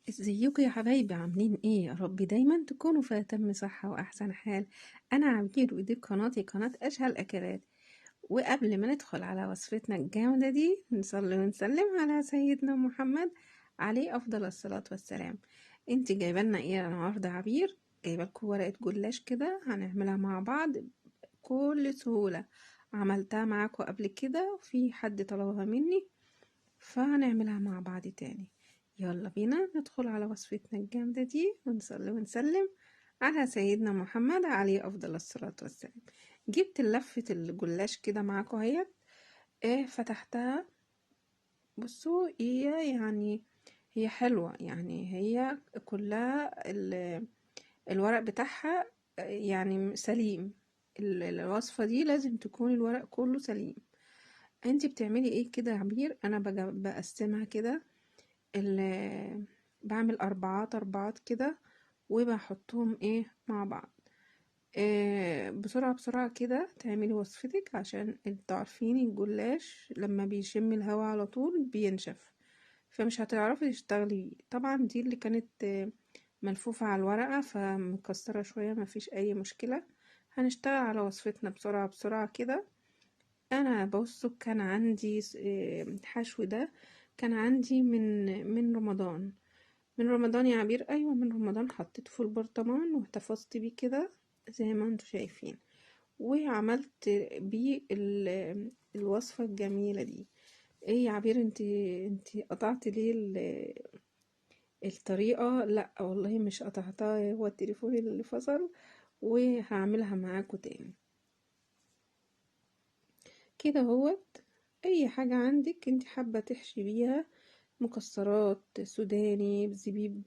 ازيكم يا حبايبي؟ عاملين ايه؟ يا رب دايما تكونوا في اتم صحة واحسن حال. انا عبير ودي قناتي، قناة اشهى الاكلات. وقبل ما ندخل على وصفتنا الجامدة دي نصلي ونسلم على سيدنا محمد عليه افضل الصلاة والسلام. انت جايبه لنا ايه النهارده يا عبير؟ جايبه لكم ورقة جلاش كده هنعملها مع بعض بكل سهولة. عملتها معاكم قبل كده وفي حد طلبها مني، فهنعملها مع بعض تاني. يلا بينا ندخل على وصفتنا الجامدة دي ونصلي ونسلم على سيدنا محمد عليه أفضل الصلاة والسلام. جبت لفة الجلاش كده معاكم اهيت، فتحتها. بصوا هي يعني هي حلوة، يعني هي كلها الورق بتاعها يعني سليم. الوصفة دي لازم تكون الورق كله سليم. انتي بتعملي ايه كده يا عبير؟ انا بقسمها كده، بعمل اربعات اربعات كده وبحطهم مع بعض. بسرعة بسرعة كده تعملي وصفتك، عشان انتوا عارفين الجلاش لما بيشم الهوا على طول بينشف، فمش هتعرفي تشتغلي بيه. طبعا دي اللي كانت ملفوفة على الورقة فمكسرة شوية، مفيش اي مشكلة. هنشتغل على وصفتنا بسرعة بسرعة كده. انا بصوا كان عندي الحشو ده كان عندي من رمضان، من رمضان يا عبير. ايوه من رمضان، حطيته في البرطمان واحتفظت بيه كده زي ما انتوا شايفين، وعملت بيه الوصفة الجميلة دي. ايه يا عبير انتي قطعتي ليه الطريقة؟ لا والله مش قطعتها، هو التليفون اللي فصل، وهعملها معاكم تاني كده اهوت. اي حاجة عندك انت حابة تحشي بيها، مكسرات، سوداني، بزبيب،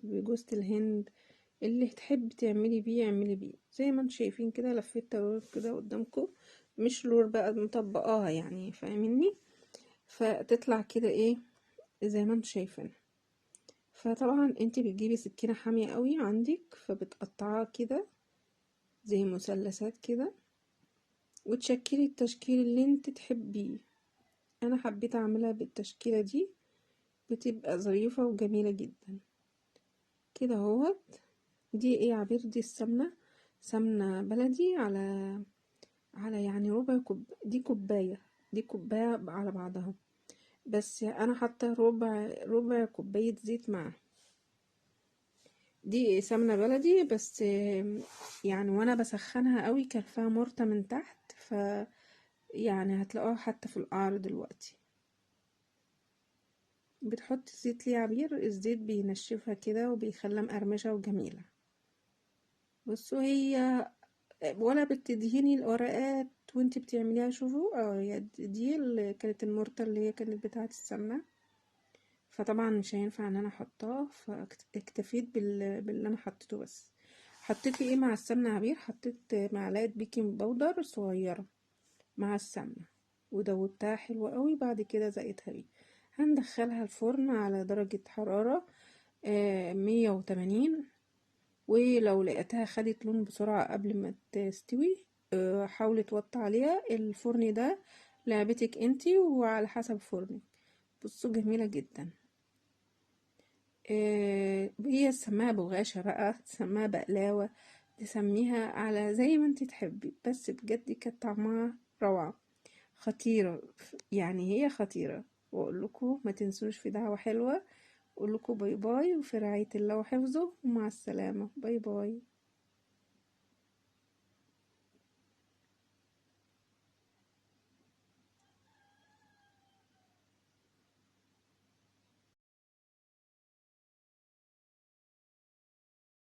بجوزة الهند، اللي تحب تعملي بيه اعملي بيه. زي ما انتم شايفين كده لفيت roll كده قدامكم، مش roll بقى مطبقاها يعني، فاهميني؟ فتطلع كده زي ما انتم شايفين. فطبعا انت بتجيبي سكينة حامية قوي عندك، فبتقطعها كده زي مثلثات كده، وتشكلي التشكيل اللي انت تحبيه. انا حبيت اعملها بالتشكيلة دي، بتبقى ظريفة وجميلة جدا كده اهوت. دي ايه يا عبير؟ دي السمنة، سمنة بلدي على ربع كوب، دي كوباية، دي كوباية على بعضها، بس انا حاطة ربع كوباية زيت معاها. دي سمنة بلدي بس وانا بسخنها قوي كان فيها مرتة من تحت، ف هتلاقوها حتى في القعر دلوقتي. بتحط زيت ليه يا عبير؟ الزيت بينشفها كده وبيخليها مقرمشة وجميلة. بصوا هي ولا بتدهني الورقات وانتي بتعمليها. شوفوا هي دي اللي كانت المرتة اللي هي كانت بتاعة السمنة، فطبعا مش هينفع ان انا احطها، فاكتفيت باللي انا حطيته بس. حطيت ايه مع السمنة يا عبير؟ حطيت معلقة بيكنج باودر صغيرة مع السمنة ودوبتها حلوة قوي. بعد كده زقتها بيه. هندخلها الفرن على درجة حرارة 180، ولو لقيتها خدت لون بسرعة قبل ما تستوي، حاولي توطي عليها. الفرن ده لعبتك انتي وعلى حسب فرنك. بصوا جميلة جدا. هي تسميها بغاشة بقى، تسميها بقلاوة، تسميها على زي ما انتي تحبي، بس بجد كانت طعمها روعة، خطيرة، هي خطيرة. واقول لكم ما تنسوش في دعوة حلوة. اقول لكم باي باي، وفي رعاية الله وحفظه، ومع السلامة. باي باي.